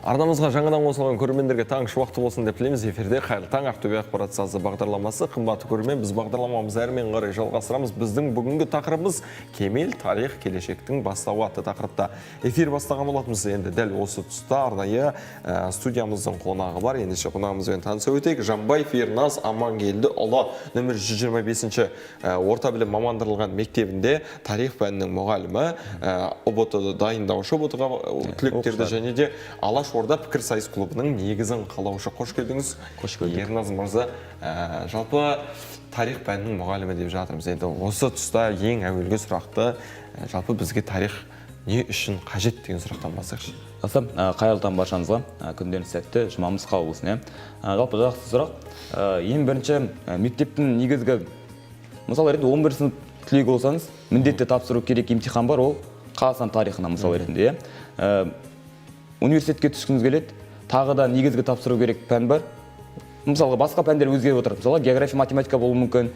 Арнамызға жаңадан қосылған көрермендерге таң шуақты болсын деп тілейміз. Эфирде «Қайырлы таң, Ақтөбе» ақпарат сазы бағдарламасы. Қымбатты көрермен, біз бағдарламамызды әрмен қарай жалғастырамыз. Біздің бүгінгі тақырыбымыз «Кемел тарих — келешектің бастауы» атты тақырыпта эфир бастаған болатынбыз. Енді дәл осы тұста арнайы студиямыздың қонағы бар. Ендеше қонағымызбен таныса өтейік. Жамбаев Ерназ Амангелдіұлы, нөмір 125 орта білім мамандырылған мектебінде тарих пәнінің мұғалімі, ҰБТ дайындаушы, ҰБТ-ға түлектерді және де «Алаш Орда» пікірсайыс клубының негізін қалаушы. Қош келдіңіз. Қош көрдік. Ерназ мырза, жалпы тарих пәнінің мұғалімі деп жатырмыз. Енді осы тұста ең әуелгі сұрақты, жалпы бізге тарих не үшін қажет деген сұрақтан бастайықшы. Жақсы, қайырлы таң баршаңызға. Күндеріңіз сәтті, жұмамыз қабыл болсын, иә. Жалпы жақсы сұрақ. Ең бірінші мектептің негізгі, мысал ретінде, 11 сынып түлегі болсаңыз, міндетті тапсыру керек емтихан бар, ол Қазақстан тарихына, мысал ретінде, иә. Университетке түскіңіз келеді, тағы да негізгі тапсыру керек пән бар. Мысалға, басқа пәндер өзгеріп отырады, мысалы, география, математика болуы мүмкін.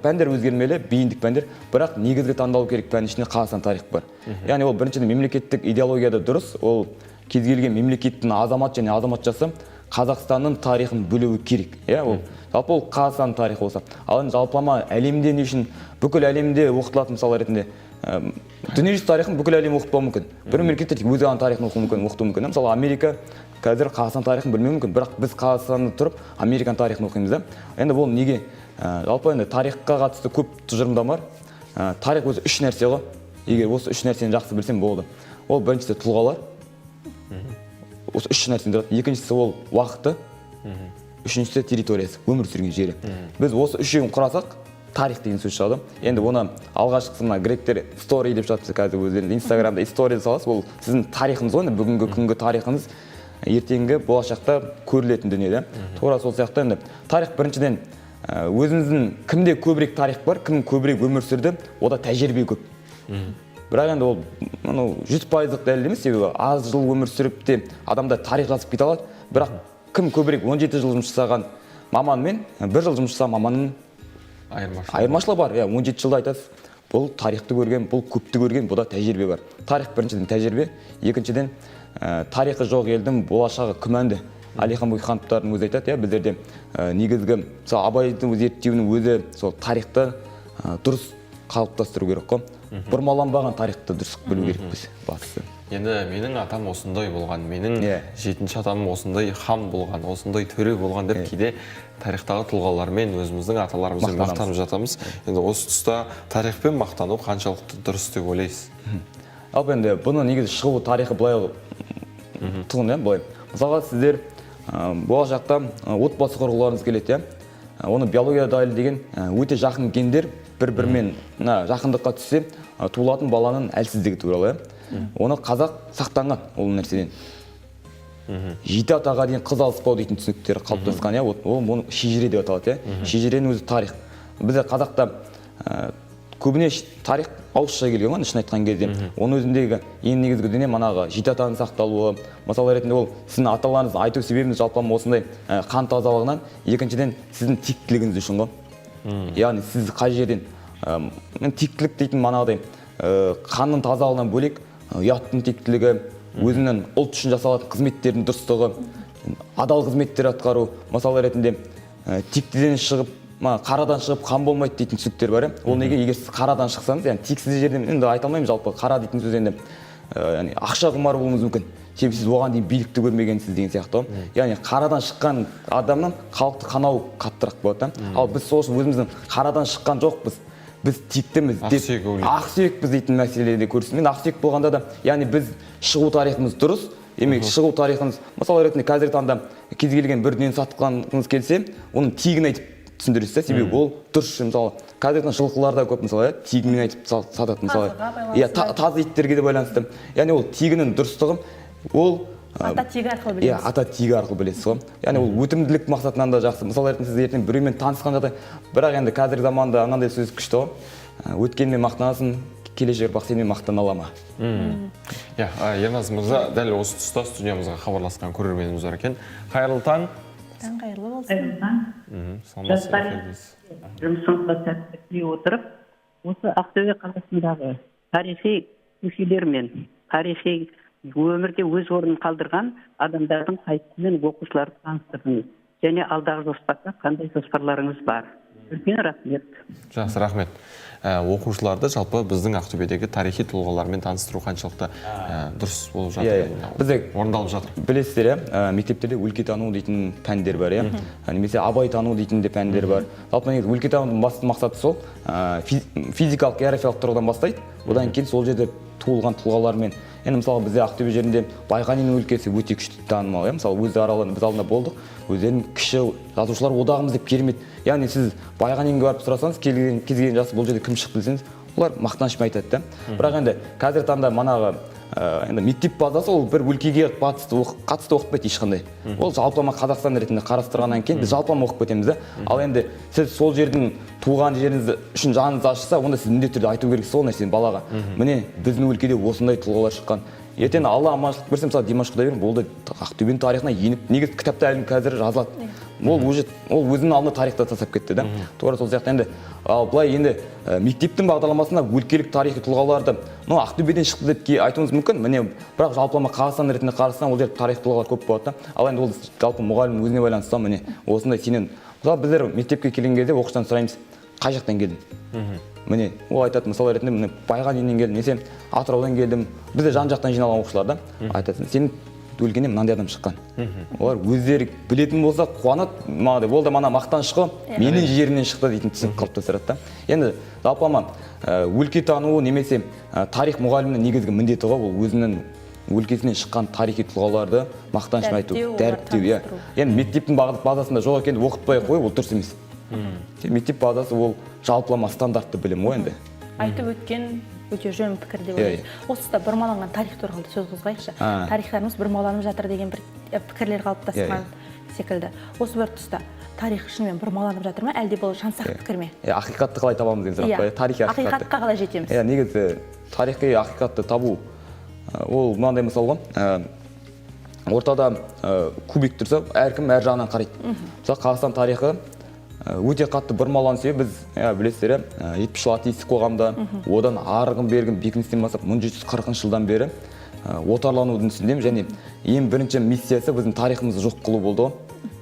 Пәндер өзгермелі, бейіндік пәндер, бірақ негізгі таңдалу керек пән ішінде Қазақстан тарихы бар. Яғни ол біріншіден мемлекеттік идеологияда дұрыс, ол кез келген мемлекеттің азамат және азаматшасы Қазақстанның тарихын білуі керек, иә. Ол жалпы ол Қазақстан тарихы болса, ал енді жалпылама әлемде не үшін, бүкіл әлемде оқытылатын, мысал ретінде, дүниежүзі тарихын бүкіл әлем оқытпауы мүмкін, бір мемлекеттер тек өз ғана тарихын оқуы мүмкін, оқытуы мүмкін. Мысалы, Америка қазір Қазақстан тарихын білмеуі мүмкін, бірақ біз Қазақстанда тұрып Американың тарихын оқимыз да. Енді бұл неге? Жалпы енді тарихқа қатысты көп тұжырымдама бар. Тарих өзі үш нәрсе ғой. Егер осы үш нәрсені жақсы білсем болды, ол біріншісі тұлғалар, осы үш нәрседен тұрады, екіншісі ол уақыты, үшіншісі территориясы, өмір сүрген жері. Біз осы үшеуін құрасақ, тарих деген сөз шығады. Енді оны алғашқысы мына гректер story деп жатыр. Қазір өздеріңіз Инстаграмда история саласыз, ол сіздің тарихыңыз ғой. Енді бүгінгі күнгі тарихыңыз ертеңгі болашақта көрілетін дүние да. Тура сол сияқты енді тарих біріншіден өзіңіздің, кімде көбірек тарих бар, кім көбірек өмір сүрді, ода тәжірибе көп. Бірақ енді ол анау 100%-лық дәлел емес, себебі аз жыл өмір сүріп те адамдар тарих жазып кете алады. Бірақ кім көбірек, 17 жыл жұмыс жасаған маман мен бір жыл жұмыс жасаған маманның айырмашылығы айырмашылығы бар, иә. 17 жылда айтасыз, бұл тарихты көрген, бұл көпті көрген, бұда тәжірибе бар. Тарих біріншіден тәжірибе, екіншіден тарихы жоқ елдің болашағы күмәнді. Әлихан Бөкейхановтардың өзі айтады, иә. Біздерде негізгі, мысалы, Абайдың зерттеуінің өзі сол тарихты дұрыс қалыптастыру керек қой, бұрмаланбаған тарихты дұрыс білу керекпіз бастысы. Енді менің атам осындай болған, менің жетінші атам осындай хан болған, осындай төре болған деп кейде тарихтағы тұлғалармен, өзіміздің аталарымызбен мақтанамыз. Мақтанып жатамыз. Енді осы тұста тарихпен мақтану қаншалықты дұрыс деп ойлайсыз? Жалпы енді бұны негізі шығу тарихы былай тұғын, иә. Былай, мысалға, сіздер болашақта отбасы құрғыларыңыз келеді, иә. Оны биология дәлелдеген, өте жақын гендер бір бірімен мына жақындыққа түссе, туылатын баланың әлсіздігі туралы, иә. Оны қазақ сақтанған ол нәрседен, жеті атаға дейін қыз алыспау дейтін түсініктер қалыптасқан, иә. Вот ол оны шежіре деп аталады, иә. Шежіренің өзі тарих. Бізде қазақта көбіне тарих ауызша келген ғой, шын айтқан кезде. Оның өзіндегі ең негізгі дүние манағы жеті атаның сақталуы. Мысал ретінде, ол сіздің аталарыңыздың айту себебіміз жалпылама осындай қан тазалығынан, екіншіден сіздің тектілігіңіз үшін ғой. Яғни сіз қай жерден, тектілік дейтін манағыдай қанның тазалығынан бөлек, ұяттың тектілігі, өзінің ұлт үшін жасалатын қызметтердің дұрыстығы, адал қызметтер атқару. Мысал ретінде, тектіден шығып, қарадан шығып хан болмайды дейтін түсініктер бар, иә. Ол неге? Егер сіз қарадан шықсаңыз, яғни тексіз жерден, енді айта алмаймын, жалпы қара дейтін сөз енді яғни ақша құмар болуыңыз мүмкін, себебі сіз оған дейін билікті көрмегенсіз деген сияқты ғой. Яғни қарадан шыққан адамнан халықты қанау қаттырақ болады да. Ал біз сол үшін өзіміздің қарадан шыққан жоқпыз, біз тектіміз деп ақсүйек әулет. Ақсүйекпіз дейтін мәселеде көрсін. Мен ақсүйек болғанда да, яғни біз шығу тарихымыз дұрыс. Демек, шығу тарихымыз, мысал ретінде, қазіргі таңда кез келген бір дүниені сатқаныңыз келсе, оның тегін айтып түсіндіресіз да, себебі ол дұрыс. Мысалы, қазіргі таңда жылқылар да көп, мысалы, иә, тегімен айтып сатады, мысалы. Тазыға байланысты. Иә, тазы иттерге де байланысты. Яғни ол тегінің дұрыстығы ол ата тегі арқылы иә, білеміз. Ата тегі арқылы білесіз ғой. Яғни ол өтімділік мақсатынан да жақсы. Мысалы ретінде, сіз ертең біреумен танысқан жағдай. Бірақ енді қазіргі заманда мынандай сөз күшті ғой: «Өткенмен мақтанасың, келешек ұрпақ сенімен мақтана ала ма?» Иә, Ерназ мырза, дәл осы тұста студиямызға хабарласқан көрерменіміз бар екен. Қайырлы таң! Таң қайырлы болсын! Қайырлы таң! Саламатсыз, Жастар, эфирдесіз. жұмысыңызға сәттілік тілей отырып, осы Ақтөбе қаласындағы тарихи көшелер мен тарихи Өмірде өз орнын қалдырған адамдардың қайсысымен оқушыларды таныстырдыңыз және алдағы жоспарда қандай жоспарларыңыз бар? Үлкен рахмет. Жақсы, рахмет. Оқушыларды жалпы біздің Ақтөбедегі тарихи тұлғалармен таныстыру қаншалықты дұрыс болып жатыр? Иә, иә. Бізде орындалып жатыр. Білесіздер, иә, мектептерде өлкетану дейтін пәндер бар, иә, немесе абайтану дейтін де пәндер бар. Жалпы негізі өлкетанудың басты мақсаты сол, физикалық, географиялық тұрғыдан бастайды, одан кейін сол жерде туылған тұлғалармен. Енді мысалы бізде Ақтөбе жерінде Байғанин өлкесі өте күшті танымал, иә, мысалы өз араларында біз алдында болдық, өздерінің кіші жазушылар одағымыз деп керемет. Яғни сіз Байғанинге барып сұрасаңыз, кез келген жас бұл жерде кім шықты десеңіз, олар мақтанышпен айтады да. Бірақ енді қазіргі таңда манағы енді мектеп базасы ол бір өлкеге қатысты оқытпайды ешқандай. Ол жалпылама Қазақстан ретінде қарастырғаннан кейін біз жалпылама оқып кетеміз да. Ал енді сіз сол жердің туған жеріңіз үшін жаныңыз ашыса, онда сіз міндетті түрде айту керексіз сол нәрсені балаға. Міне, біздің өлкеде осындай тұлғалар шыққан. Ертең Алла аманшылық берсе, мысалы Димаш Құдайберген ол да Ақтөбенің тарихына еніп, негізі кітапта әлі қазір жазылады. Ол уже ол өзінің алдында тарихта тастап кетті да. Тура сол сияқты енді, ал былай енді мектептің бағдарламасында өлкелік тарихи тұлғаларды, ну, Ақтөбеден шықты деп айтуыңыз мүмкін, міне, бірақ жалпылама Қазақстан ретінде қарасаң, ол жерде тарихи тұлғалар көп болады да. Ал енді ол жалпы мұғалімнің өзіне байланысты, міне, осындай сенен. Мысалы біздер мектепке келген кезде оқушыдан сұраймыз, қай жақтан келдің? Міне, ол айтады, мысал ретінде, міне, Байғаниннен келдім, немесе Атыраудан келдім. Бізде жан-жақтан жиналған оқушылар да айтады, сенің өлкеңнен мынандай адам шыққан. Олар өздері білетін болса қуанады, маған ол да мана мақтаныш қой, менің жерімнен шықты дейтін түсінік қалыптастырады да. Енді жалпылама өлкетану немесе тарих мұғалімінің негізгі міндеті ғой, ол өзінің өлкесінен шыққан тарихи тұлғаларды мақтанышпен айту, дәріптеу, иә. Енді мектептің базасында жоқ екенін оқытпай қою ол дұрыс емес. Мектеп базасы ол жалпылама стандартты білім ғой енді. Айтып өткен өте жөн пікір деп ойлаймын. Осы тұста бұрмаланған тарих туралы сөз қозғайықшы. Тарихтарымыз бұрмаланып жатыр деген бір пікірлер қалыптасқан секілді. Осы бір тұста тарих шынымен бұрмаланып жатыр ма, әлде бұл жансақ пікір ме? Ақиқатты қалай табамыз деген сұрақ қой. Тарихи ақиқатты. Ақиқатқа қалай жетеміз? Негізі тарихи ақиқатты табу ол мынандай мысал ғой. Ортада кубик тұрса, әркім әр жағынан қарайды. Мысалы Қазақстан тарихы өте қатты бұрмаланған себебі біз, білесіздер, 70 жыл атеистік қоғамда, одан арғын бергін бекіністен бастап 1740 жылдан бері отарланудың үстіндеміз, және ең бірінші миссиясы біздің тарихымызды жоқ қылу болды ғой.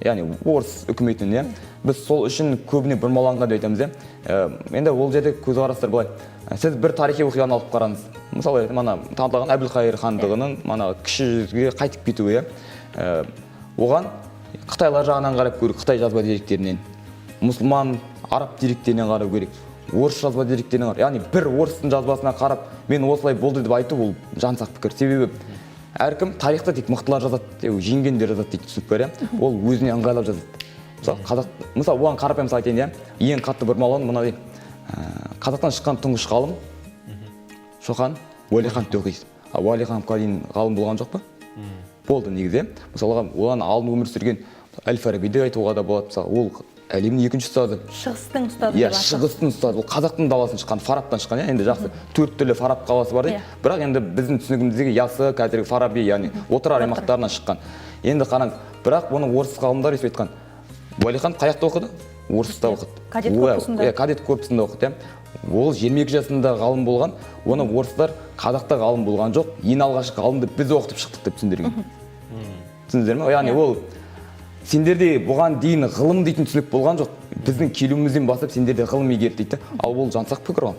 Яғни орыс үкіметінің, иә. Біз сол үшін көбіне бұрмаланған деп айтамыз, иә. Енді ол жерде көзқарастар былай. Сіз бір тарихи оқиғаны алып қараңыз. Мысалы, мана танылған Әбілқайыр хандығының мана кіші жүзге қайтып кетуі, иә. Оған қытайлар жағынан қарап көру, қытай жазба деректерінен, мұсылман, араб деректерінен қарау керек, орыс жазба деректерінен қарау. Яғни бір орыстың жазбасына қарап, мен осылай болды деп айту ол жансақ пікір. Себебі әркім тарихта тек мықтылар жазады, жеңгендер жазады дейтін түсінік бар, иә. Ол өзіне ыңғайлап жазады. Мысалы, қазақ, мысалы, оған қарапайым мысал айтайын, иә. Ең қатты бұрмалану мынадай. Қазақтан шыққан тұңғыш ғалым Шоқан Уәлихановты оқисыз. А Уәлихановқа дейін ғалым болған жоқ па? Болды негізі, иә. Мысалға, одан алдын өмір сүрген Әл-Фараби де айтуға да болады. Мысалы, ол әлемнің екінші ұстазы. Шығыстың ұстазы Иә, деп атап. шығыстың ұстазы. Ол қазақтың даласынан шыққан, Фарабтан шыққан, иә. Енді жақсы, төрт түрлі Фараб қаласы бар дейді. Бірақ енді біздің түсінігіміздегі Ясы, қазіргі Фараби, яғни Отырар аймақтарынан шыққан. Енді қараңыз, бірақ бұны орыс ғалымдары өйстіп айтқан. Уәлихан қай жақта оқыды? Орыста оқыды. Кадет корпусында. Иә, кадет корпусында оқыды, иә. Ол 22 жасында ғалым болған, оны орыстар қазақта ғалым болған жоқ, ең алғашқы ғалымды біз оқытып шықтық деп түсіндірген. Түсіндіңіздер ме? Яғни ол сендерде бұған дейін ғылым дейтін түсінік болған жоқ, біздің келуімізден бастап сендерде ғылым игерді дейді. Ал ол жансақ пікір ғой.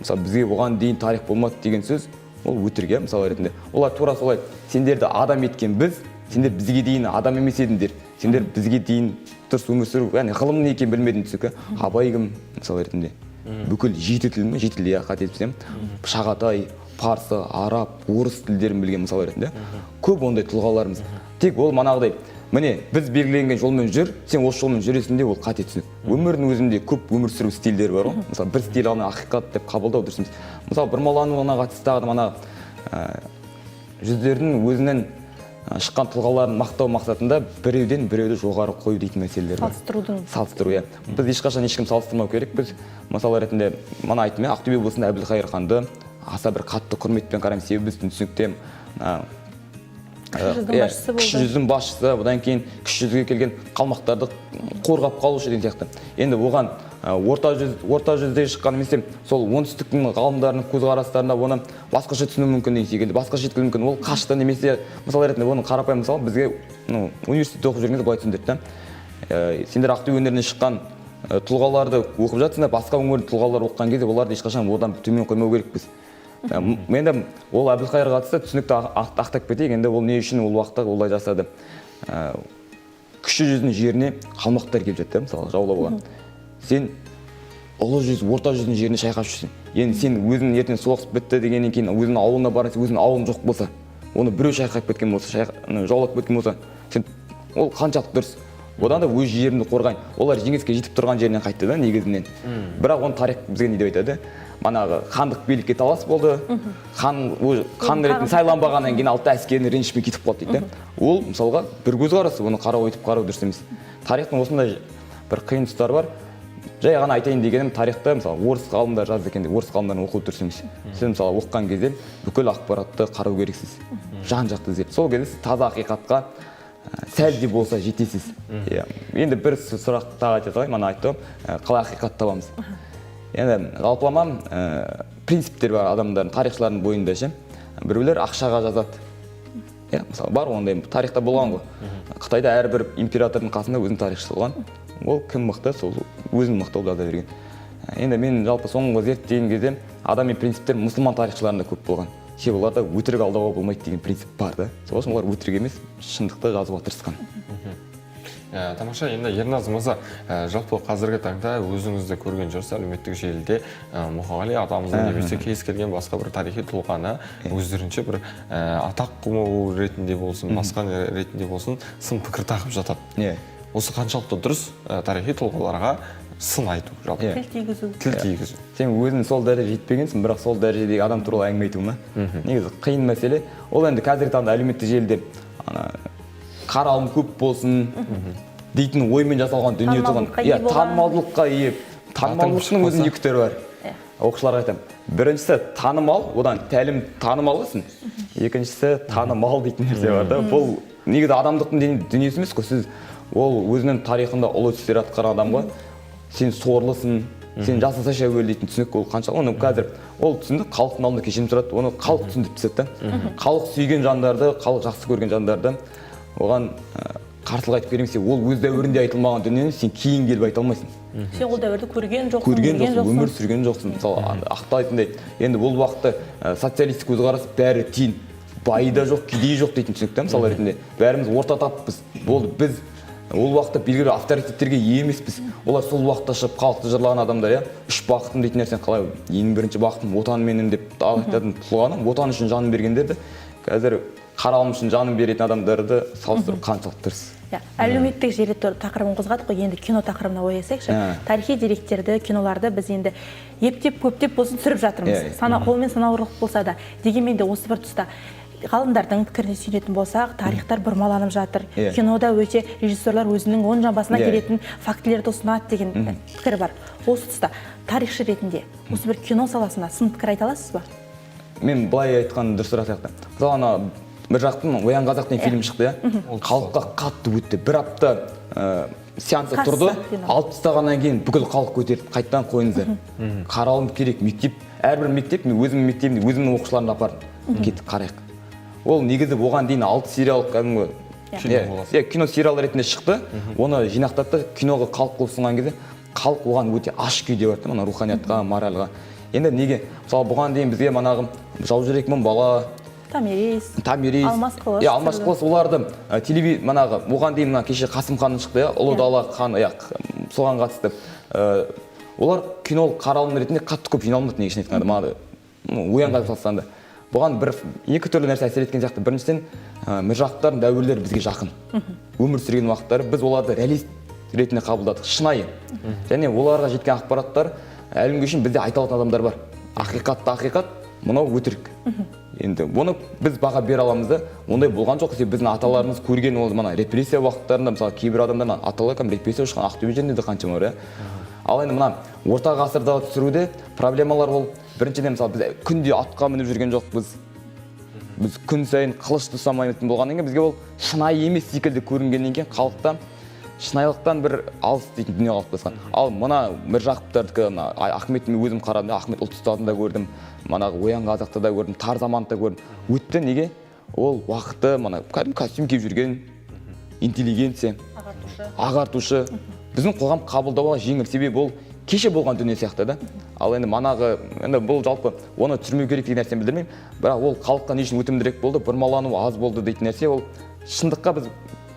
Мысалы, бізге бұған дейін тарих болмады деген сөз ол өтірік, иә, мысал ретінде. Олар тура солай, сендерді адам еткен біз, сендер бізге дейін адам емес едіңдер, сендер бізге дейін дұрыс өмір сүру, яғни ғылым не екенін білмедің түсінік. Абай кім, мысал ретінде? Бүкіл жеті тіл ме? Жеті тіл, иә, қателеспесем. Шағатай, парсы, араб, орыс тілдерін білген, мысал ретінде. Көп ондай тұлғаларымыз. Тек ол манағыдай, міне, біз белгіленген жолмен жүр, сен осы жолмен жүресің де, ол қате түсінік. Өмірдің өзінде көп өмір сүру стильдері бар ғой. Мысалы, бір стиль ғана ақиқат деп қабылдау дұрыс емес. Мысалы, бұрмалануына қатысты тағы да мана жүздердің өзінен шыққан тұлғаларын мақтау мақсатында біреуден біреуді жоғары қою дейтін мәселелер бар. Салыстырудың. Салыстыру, иә. Біз ешқашан ешкім салыстырмау керек. Біз мысал ретінде мана айттым, иә, Ақтөбе облысында Әбілқайыр ханды аса бір қатты құрметпен қараймыз, себебі біздің түсінікте Кіші жүздің басшысы болды. Кіші жүздің басшысы, одан кейін кіші жүзге келген қалмақтарды қорғап қалушы деген сияқты. Енді оған Орта жүзде шыққан немесе сол оңтүстіктің ғалымдарының көзқарастарында оны басқаша түсіну мүмкін деген секілді, басқаша жеткізу мүмкін. Ол қашты немесе мысал ретінде оның қарапайым мысалы бізге, ну, университетте оқып жүрген кезде былай түсіндірді да. Сендер Ақтөбе өңірінен шыққан тұлғаларды оқып жатсыңдар, басқа өңірдің тұлғалары оқыған кезде оларды ешқашан одан төмен қоймау керекпіз. Енді ол Әбілқайырға қатысты түсінікті ақтап кетейік. Енді ол не үшін ол уақытта олай жасады? Кіші жүздің жеріне қалмақтар келіп жатты, мысалы, жаулауға. Сен ұлы жүз, орта жүздің жеріне шайқасып жүрсің. Енді сен өзің ертең соғыс бітті дегеннен кейін өзіңнің ауылына барасың, өзіңнің ауылың жоқ болса, оны біреу шайқап кеткен болса, жаулап кеткен болса, сен ол қаншалықты дұрыс? Одан да өз жерімді қорғайын. Олар жеңіске жетіп тұрған жерінен қайтты да негізінен. Бірақ оны тарих бізге не деп айтады? Манағы хандық билікке талас болды, хан хан ретінде сайланбағаннан кейін алты әскерінің ренішімен кетіп қалды дейді да. Ол мысалға бір көзқарас, оны қарау өйтіп қарау дұрыс емес. Тарихтың осындай бір қиын тұстары бар. Жай ғана айтайын дегенім, тарихта мысалы орыс ғалымдар жазды екен деп орыс ғалымдарын оқу дұрыс емес. Сіз мысалы оқыған кезде бүкіл ақпаратты қарау керексіз, жан жақты іздеп. Сол кезде сіз таза ақиқатқа сәл де болса жетесіз. Иә. Енді бір сұрақ тағы айта салайын, мана айтты ғой, қалай ақиқат табамыз? Енді жалпылама принциптер бар адамдардың, тарихшылардың бойында ше. Біреулер ақшаға жазады. Иә, мысалы, бар ондай тарихта болған ғой. Қытайда әрбір императордың қасында өзінің тарихшысы болған. Ол кім мықты, сол өзін мықты қылып жаза берген. Енді мен жалпы соңғы зерттеген кезде адами принциптер мұсылман тарихшыларында көп болған. Себебі оларда өтірік алдауға болмайды деген принцип бар да. Сол үшін олар өтірік емес, шындықты жазуға тырысқан. Тамаша. Енді Ерназ мырза, жалпы қазіргі таңда өзіңіз де көрген жүрсіз, әлеуметтік желіде Мұқағали атамыздың немесе кез келген басқа бір тарихи тұлғаны өздерінше бір атақ қуу ретінде болсын, басқа ретінде болсын, сын пікір тағып жатады. Осы қаншалықты дұрыс, тарихи тұлғаларға сын айту жалпы? Тіл тигізу. Тіл тигізу. Сен өзің сол дәрежеге жетпегенсің, бірақ сол дәрежедегі адам туралы әңгіме айту ма? Негізі қиын мәселе. Ол енді қазіргі таңда әлеуметтік желіде ана қаралым көп болсын дейтін оймен жасалған дүние тұғын. Танымалдылыққа ие Иә, болған. танымалдылыққа ие. Танымалдылықтың өзінің екі түрі бар. Оқушыларға айтамын. Біріншісі танымал, одан тәлім танымал аласың. Екіншісі танымал дейтін нәрсе бар да. Бұл негізі адамдықтың дүниесі емес қой. Сіз ол өзінің тарихында ұлы істер атқарған адам ғой. Сен сорлысың, сен жасасайшы әуелі дейтін түсінік ол қанша. Оны қазір ол түсінді, халықтың алдында кешірім сұрады, оны халық түсіндіріп тастады да. Халық сүйген жандарды, халық жақсы көрген жандарды оған қарсылық айтып керек емес. Ол өз дәуірінде айтылмаған дүниені сен кейін келіп айта алмайсың. Сен ол дәуірді көрген жоқсың, көрген білген жоқсың, өмір жоқсың. сүрген жоқсың. Мысалы, ақтайтындай. Енді бұл уақытта социалистік көзқарас бәрі тең. Байы да жоқ, кедейі жоқ дейтін түсінік та, мысалы ретінде. Бәріміз орта таппыз. Болды, біз ол уақытта белгілі авторитеттерге ие емеспіз. Олар сол уақытта шығып халықты жырлаған адамдар, иә. Үш бақытым дейтін нәрсені қалай, ең бірінші бақытым отан менің деп айтатын тұлғаны, отан үшін жанын бергендерді, қазір қаралым үшін жанын беретін адамдарды салыстыру қаншалықты дұрыс? Иә, әлеуметтік желі тақырыбын қозғадық қой, енді кино тақырыбына ойысайықшы. Тарихи деректерді, киноларды біз енді ептеп көптеп болсын түсіріп жатырмыз. Иә, иә. Сана, қолмен санаулық болса да, дегенмен де осы бір тұста ғалымдардың пікіріне сүйенетін болсақ, тарихтар бұрмаланып жатыр. Кинода өте режиссерлар өзінің оң жамбасына келетін фактілерді ұсынады деген пікір бар. Осы тұста тарихшы ретінде осы бір кино саласына сын пікір айта аласыз ба? Мен былай айтқан дұрысырақ сияқты. Мысалы, ана бір жақтың «Оян қазақ» деген фильм шықты, иә. Халыққа қатты өтті. Бір апта сеансы Касса тұрды, кино. алып тастағаннан кейін бүкіл халық көтерілді, қайтадан қойыңыздар. Қаралым керек, мектеп, әрбір мектеп, мен өзімнің мектебімде өзімнің оқушыларымды апардым. Кеттік, қарайық. Ол негізі оған дейін 6 сериал кәдімгі Кино болады. Иә, кино сериал ретінде шықты. Оны жинақтады да киноға халық қылып ұсынған кезде халық оған өте аш күйде барды, мына руханиятқа, моральға. Енді неге? Мысалы, бұған дейін бізге манағы «Жаужүрек мың бала», Томирис, Томирис, Алмас қылыш иә, Алмас түсірді. қылыш, оларды манағы оған дейін мына кеше Қасым ханның шықты, иә, Ұлы Дала хан, иә, соған қатысты. Олар кинолық қаралым ретінде қатты көп жиналмады негізінен айтқанда, маған «Оян қазақ» салыстырғанда. Бұған бір екі түрлі нәрсе әсер еткен сияқты. Біріншіден, Міржақыптардың дәуірлері бізге жақын. Өмір сүрген уақыттары біз оларды реалист ретінде қабылдадық, шынайы. Және оларға жеткен ақпараттар әлі күнге шейін бізде айта алатын адамдар бар. Ақиқатты ақиқат, мынау өтірік. Енді бұны біз баға бере аламыз да, ондай болған жоқ. Себебі біздің аталарымыз көрген ол мына репрессия уақыттарында, мысалы, кейбір адамдар аталар кәдімгі репрессия ұшқан Ақтөбе жерінде де қаншама бар, иә. Ал енді мына орта ғасырдағы түсіруде проблемалар ол біріншіден, мысалы, біз күнде атқа мініп жүрген жоқпыз. Біз күн сайын қылышты ұстамайтын болғаннан кейін бізге ол шынайы емес секілді көрінгеннен кейін халықта Шынайылықтан бір алыс дейтін дүние қалыптасқан. Ал мына Міржақыптардікі, мына Ахметті мен өзім қарадым да, Ахмет Ұлт ұстазын да көрдім, манағы Оян қазақты да көрдім, Тар заманды да көрдім. Өтті. Неге? Ол уақыты мына кәдімгі костюм киіп жүрген интеллигенция, ағартушы. Ағартушы. Біздің қоғам қабылдауға жеңіл, себебі ол кеше болған дүние сияқты да. Ал енді манағы, енді бұл жалпы оны түсірмеу керек деген нәрсені білдірмеймін, бірақ ол халыққа не үшін өтімдірек болды, бұрмалану аз болды дейтін нәрсе, ол шындыққа біз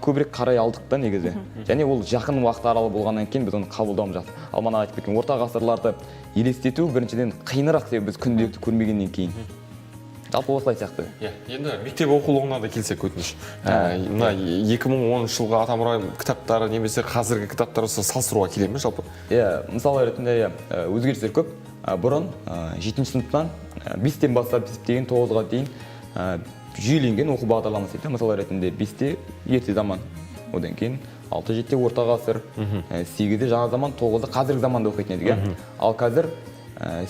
көбірек қарай алдық та негізі. Және ол жақын уақыт аралығы болғаннан кейін біз оны қабылдауымыз жақсы. Ал мана айтып кеткен орта ғасырларды елестету біріншіден қиынырақ, себебі біз күнделікті көрмегеннен кейін. Жалпы осылай сияқты. Иә, енді мектеп оқулығына да келсек, өтініш. Мына 2010 жылғы Атамұра кітаптары немесе қазіргі кітаптар, осы салыстыруға келе ме жалпы? Иә, мысал ретінде, иә, өзгерістер көп. Бұрын жетінші сыныптан, бестен бастап есептеген тоғызға дейін жүйеленген оқу бағдарламасы еді. Мысал ретінде, бесте ерте заман, одан кейін алты, жетіде орта ғасыр, сегізде жаңа заман, тоғызда қазіргі заманда оқитын едік, иә. Ал қазір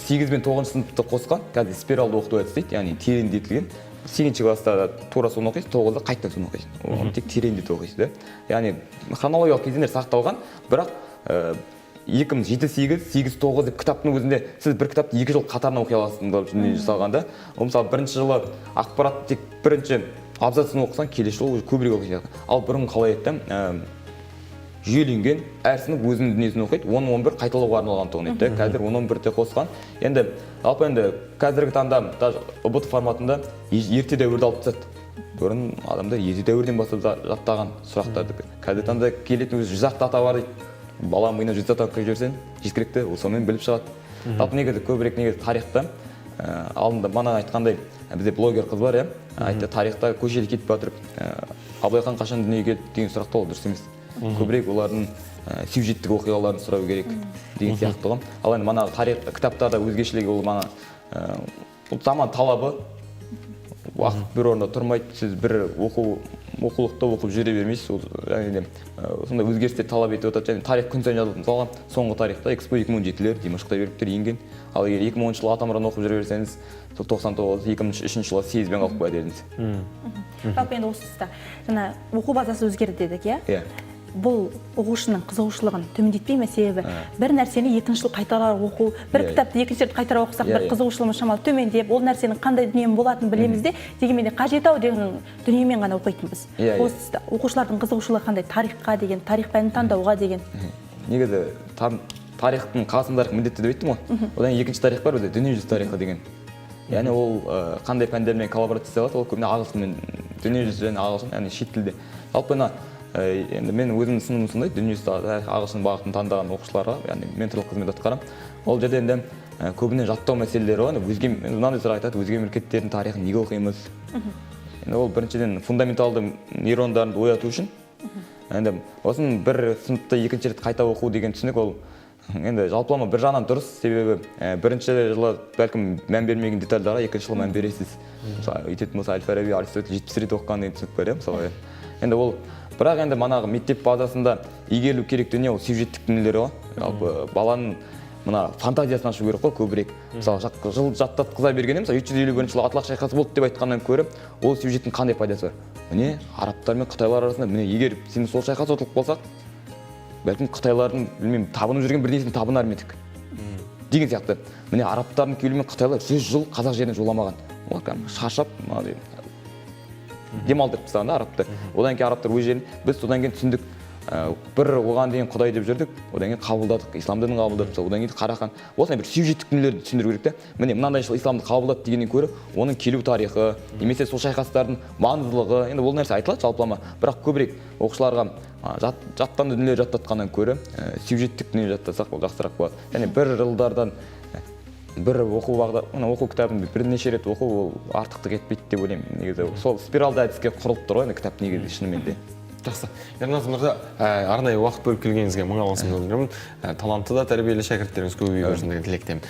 сегіз бен тоғызыншы сыныпты қосқан, қазір спиралды оқыту әдісі дейді, яғни тереңдетілген. Сегізінші класста да тура соны оқисыз, тоғызда қайтадан соны оқисыз, оны тек тереңдетіп оқисыз да. Яғни хронологиялық кезеңдер сақталған, бірақ 2007, сегіз, сегіз, тоғыз деп кітаптың өзінде сіз бір кітапты 2 жыл қатарынан оқи аласыз деп дүние жасалған да. Ол, мысалы, бірінші жылы ақпарат тек бірінші абзацын оқысаң, келесі жылы уже көбірек оқисың. Ал бұрын қалай еді да, жүйеленген, әр сынып өзінің дүниесін оқиды, 10, 11 қайталауға арналған тұғын еді да. Қазір 10, 11-де қосқан. Енді жалпы, енді қазіргі таңда даже ҰБТ форматында ерте дәуірді алып тастады. Бұрын адамдар ерте дәуірден бастап жаттаған сұрақтарды. Қазіргі таңда келетін өзі 100-ақ дата бар дейді. Бала миына 100 дата құйып жіберсең, жеткілікті, ол сонымен біліп шығады. Жалпы негізі көбірек негізі тарихта алдында мана айтқандай, бізде блогер қыз бар, иә, айтты, тарихта көшеде кетіп бара жатырып, Абылай хан қашан дүниеге келді деген сұрақты, ол дұрыс емес, көбірек олардың сюжеттік оқиғаларын сұрау керек деген сияқты ғой. Ал енді мана тарих кітаптарда өзгешелігі, ол мана бұл заман талабы, уақыт бір орында тұрмайды. Сіз бір оқулықты оқып жүре бермейсіз, ол және де сондай өзгерістер талап етіп отырады. Және тарих күн сайын жазылады. Мысалға, соңғы тарихта ЭКСПО 2017-лер, Димаш Құдайбергеновтер енген. Ал егер 2010 жылы Атамұраны оқып жүре берсеңіз, сол 99, 2003 жылы съездбен қалып қояды едіңіз. Жалпы енді осы тұста жаңа оқу базасы өзгерді дедік, иә? Иә. Бұл оқушының қызығушылығын төмендетпей ме? Себебі бір нәрсені екінші жыл қайталап оқу, бір кітапты екінші рет қайтара оқысақ, бір қызығушылығымыз шамалы төмендеп, ол нәрсенің қандай дүниенің болатынын білеміз де, дегенмен де қажет ау деген дүниемен ғана оқитынбыз. Иә, иә. Осы тұста оқушылардың қызығушылығы қандай тарихқа деген, тарих пәнін таңдауға деген? Негізі тарихтың қасында тарих міндетті деп айттым ғой. Одан кейін екінші тарих бар бізде, дүниежүзі тарихы деген. Яғни ол қандай пәндермен коллаборация жасалады? Ол көбіне ағылшынмен, дүниежүзі және ағылшын, яғни шет тілде. Жалпы мына енді мен өзімнің сыныбым сондай, дүниежүзі тарих ағылшын бағытын таңдаған оқушыларға, яғни менторлық қызмет атқарамын. Ол жерде енді көбіне жаттау мәселелері ғой. Енді өзге, енді мынандай сұрақ айтады: өзге мемлекеттердің тарихын неге оқимыз? Енді ол біріншіден фундаменталды нейрондарды ояту үшін. Енді осыны бір сыныпта екінші рет қайта оқу деген түсінік, ол енді жалпылама бір жағынан дұрыс, себебі бірінші жылы бәлкім мән бермеген детальдарға екінші жылы мән бересіз. Мысалы, өйтетін болса, әл Фараби, Аристотель 70 рет оқыған деген түсінік бар, иә. Мысалы, енді ол, бірақ енді манағы мектеп базасында игерілу керек дүние, ол сюжеттік дүниелер ғой. Жалпы баланың мына фантазиясын ашу керек қой көбірек. Мысалы, жыл жаттатқыза бергенде, мысалы, 751 жылы Атлақ шайқасы болды деп айтқаннан көрі, ол сюжеттің қандай пайдасы бар? Міне, арабтар мен қытайлар арасында, міне, егер сен сол шайқас ұтылып қалсақ, бәлкім, қытайлардың, білмеймін, табынып жүрген бірдеңесіне табынар ма едік деген сияқты. Міне, арабтардың келуімен қытайлар 100 жыл қазақ жеріне жоламаған, олар кәдімгі шаршап, мынандай демалдырып тастаған да арабты. Одан кейін арабтар өз жерін, біз содан кейін түсіндік. Бір оған дейін құдай деп жүрдік, одан кейін қабылдадық, ислам дінін қабылдадық. Мысалы, одан кейін Қарахан, осындай бір сюжеттік дүниелерді түсіндіру керек та. Міне, мынандай жыл исламды қабылдады дегеннен көрі, оның келу тарихы немесе сол шайқастардың маңыздылығы, енді ол нәрсе айтылады жалпылама, бірақ көбірек оқушыларға жаттанды дүниелер жаттатқаннан көрі, сюжеттік дүние жаттасақ, ол жақсырақ болады. Және бір жылдардан бір оқу бағдар, мына оқу кітабын бірнеше рет оқу, ол артықтық етпейді деп ойлаймын. Негізі сол спиралды әдіске құрылып тұр ғой енді кітап негізі, шынымен де. Жақсы, Ерназ мырза, арнайы уақыт бөліп келгеніңізге мың алғысымды білдіремін. Талантты да тәрбиелі шәкірттеріңіз көбейе берсін деген тілектемін.